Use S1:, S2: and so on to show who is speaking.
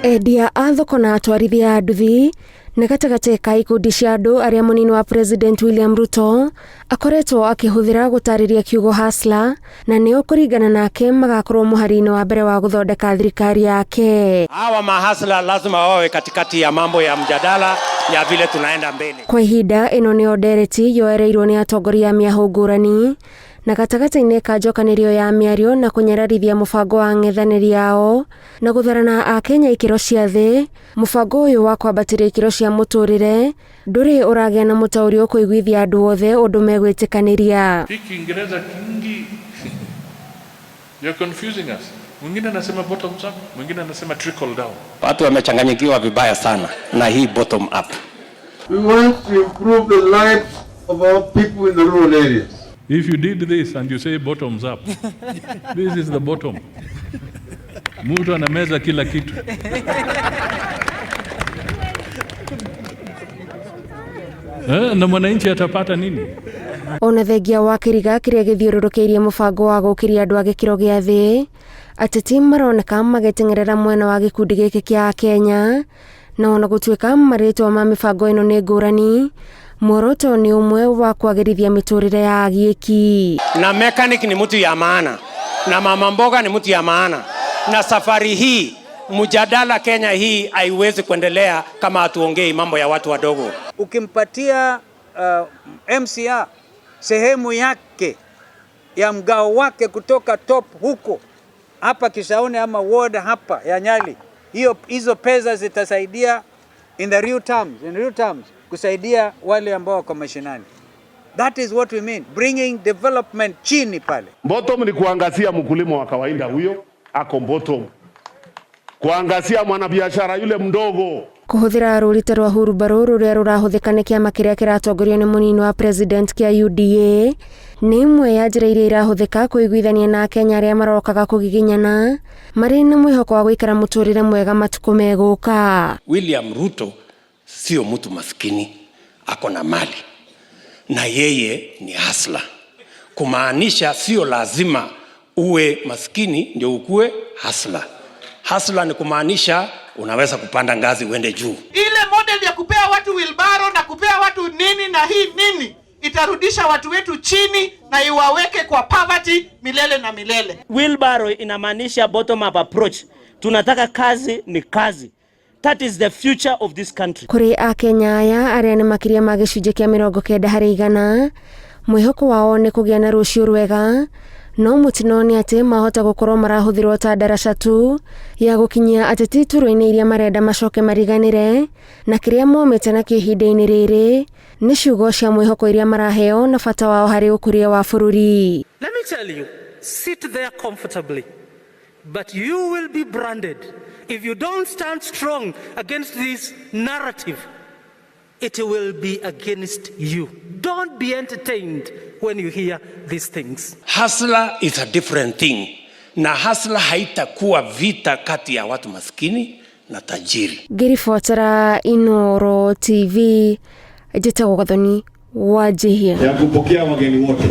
S1: Endia a thoko na atwarithia a nduthi nĩ gatagatĩ ka ikundi cia andũ arĩa mũnini wa President William Ruto akoretwo akĩhũthĩra gũtarĩria kiugo hustler, na nĩo kũringana nake magakorwo mũhari-inĩ wa mbere wa gũthondeka thirikari yake.
S2: Hawa mahustler lazima wawe katikati ya mambo ya mjadala ya vile tunaenda mbele.
S1: Kwa ihinda ĩno nĩyo ndereti yoereirwo nĩ atongoria a mĩahũ ngũrani na gatagatĩ-inĩ ka njokanĩrio ya mĩario na kũnyararithia mũbango wa ang'ethanĩri ao na gũtharana akenya ikĩro cia thĩ. Mũbango ũyũ wa kwambatĩria ikĩro cia mũtũrĩre ndũrĩ ũragĩa na mũtaũri ũkũiguithia andũ othe ũndũ megwĩtĩkanĩria.
S3: Hii Kiingereza kingi. You're confusing us. Mwingine anasema bottoms up, mwingine anasema trickle down.
S2: Watu wamechanganyikiwa vibaya sana na hii bottom up.
S4: We want to improve the lives of our people in the rural areas.
S3: If you did this and you say bottoms up, this is the bottom. Mtu anameza kila kitu. Na mwananchi atapata nini?
S1: Ona thengia wa kĩriga kĩrĩa gĩthiũrũrũkĩirie mũbango wa gũkĩria andũ a gĩkĩro gĩa thĩ, ateti maroneka magĩteng'erera mwena wa gĩkundi gĩkĩ kĩa Akenya, na ona gũtuĩka marĩtwa ma mĩbango ĩno nĩ ngũrani, muoroto nĩ ũmwe wa kwagĩrithia mĩtũrĩre ya agiĩki.
S2: Na mechanic ni mtu ya maana, na mama mboga ni mtu ya maana, na safari hii mjadala Kenya hii haiwezi kuendelea kama hatuongei mambo ya watu wadogo.
S5: Ukimpatia MCA sehemu yake ya mgao wake kutoka top huko hapa Kisauni ama ward hapa ya Nyali, hizo pesa zitasaidia in real terms kusaidia wale ambao wako mashinani. That is what we mean, bringing development chini pale.
S6: Bottom ni kuangazia mkulima wa kawaida, huyo ako bottom. Kuangazia mwanabiashara yule mdogo.
S1: Kũhũthĩra rũri ta rwa hurumbarũ rũrĩa rũrahũthĩka nĩ kĩama kĩrĩa kĩratongorio nĩ mũnini wa president kĩa UDA nĩ ĩmwe ya njĩra iria irahũthĩka kũiguithania na Akenya arĩa marokaga kũgiginyana marĩ na mwĩhoko wa gũikara mũtũrĩre mwega matukũ megũka.
S2: William Ruto sio mtu maskini, ako na mali na yeye ni hustler, kumaanisha sio lazima uwe maskini ndio ukue hustler. Hustler ni kumaanisha unaweza kupanda ngazi uende juu.
S7: Ile model ya kupea watu wheelbarrow na kupea watu nini na hii nini itarudisha watu wetu chini na iwaweke kwa poverty milele na milele.
S8: Wheelbarrow inamaanisha bottom up approach. Tunataka kazi ni kazi. That is the future of this country.
S1: Kũrĩ Akenya aya arĩa nĩ makĩria ma gĩcunjĩ kĩa 90%, mwĩhoko wao nĩ kũgĩa na rũciũ rwega, no mũtino nĩ atĩ mahota gũkorwo marahũthĩrwo ta ndaraca tu ya gũkinyia ateti iturwa-inĩ iria marenda macoke mariganĩre na kĩrĩa momĩte nakĩo ihinda-inĩ rĩrĩ nĩ ciugo cia mwĩhoko iria maraheo na bata wao harĩ ũkũria wa bũrũri.
S9: Let me tell you, sit there comfortably, but you will be branded. If you don't stand strong against this narrative, it will be against you. Don't be entertained when you hear these things.
S2: Hustler is a different thing. Na hustler haitakuwa vita kati ya watu maskini na tajiri.
S1: Ngĩribotera Inooro TV, njĩtagwo Gathoni Wanjihia.
S10: Ya kupokea wageni wote.